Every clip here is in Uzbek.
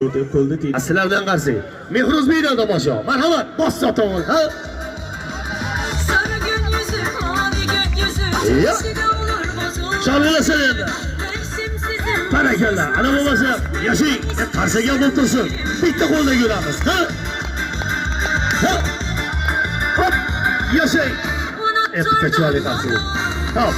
O'tib qo'lni tegdi. Sizlardan qarshi. Mehruzbekdan tomosha. Marhamat, bossa tomon, ha? Sarı gün yüzü, mavi gökyüzü. Ya. Hepsi de olur bozulur. Chalg'ilashadi endi. Mevsimsizim. Barakalla. Ana bo'lmasa yashang, qarsaga bo'lib tursin. Bitta qo'lda yuramiz, ha? Ha? Hop, yashang. Bitta chiroyli qarshi. Hop.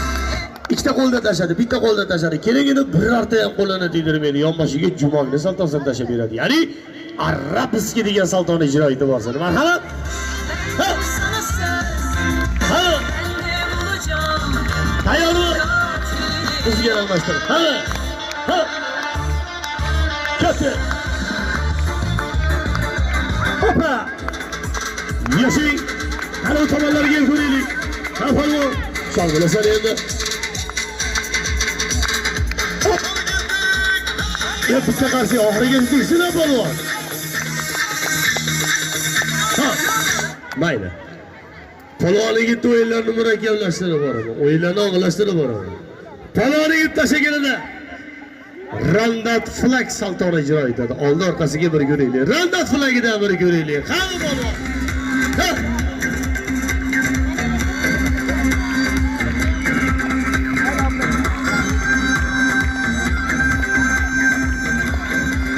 Ikkita qo'lda tashladi, bitta qo'lda tashladi. Keling birorta ham qo'lini tegdirmaydi. Yonboshiga jumongni saltosini tashlab beradi. Ya'ni arabskiy degan saltoni ijro etib olsin. Marhamat. Ha? Sana söz. Ha? Ben de bulacağım. Tayyormi? Katilini. Bizga almashtir. Ha? Ha? Katta. Hoppa. Yashang. Ana u tomonlarga ham ko'raylik. Ha, polvon. Chalg'ilasan endi. Hop. Ya bitta qarshi oxiriga tegsin polvon. Ha. Mayli. Polvon yigit o'yinlarni murakkablashtirib boraman. O'yinlarni og'irlashtirib boraman. Polvon yigit tashlaganida Randat flag saltoni ijro etadi. Oldi orqasiga bir ko'raylik. Randat flagidan bir ko'raylik. Qani polvon? Ha?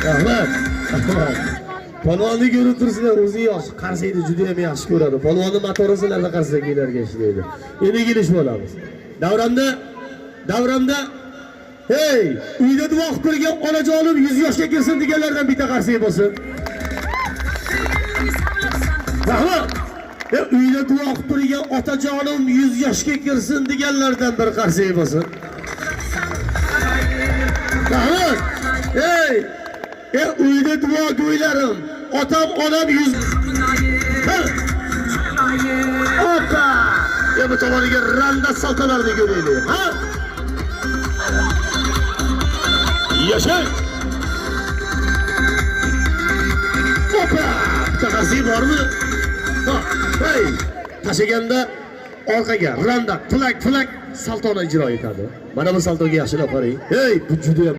Rahmat. Rahmat. Polvonni ko'rib tursinlar, o'zi yaxshi, qarsaydi, juda ham yaxshi ko'radi. Polvonni motori sizlarda qarsakiylarga ishlaydi. Endi kelishib olamiz. Davramda, davramda hey, uyda duo qilib turgan onajonim 100 yoshga kirsin deganlardan bitta qarsak bo'lsin. Rahmat. Uyda duo qilib turgan otajonim 100 yoshga kirsin deganlardan bir qarsak bo'lsin. Rahmat. Hey, uyda duo go'ylarim, otam onam 100. Ha. Hoppa! Ya bu tomoniga randa saltalarni ko'raylik, ha? Yasha! Hoppa! Bitta qarsak bormi? Ha, hey! Tashlaganda orqaga randa plak plak saltoni ijro etadi. Mana bu saltoga yaxshilab qarang. Hey, bu juda ham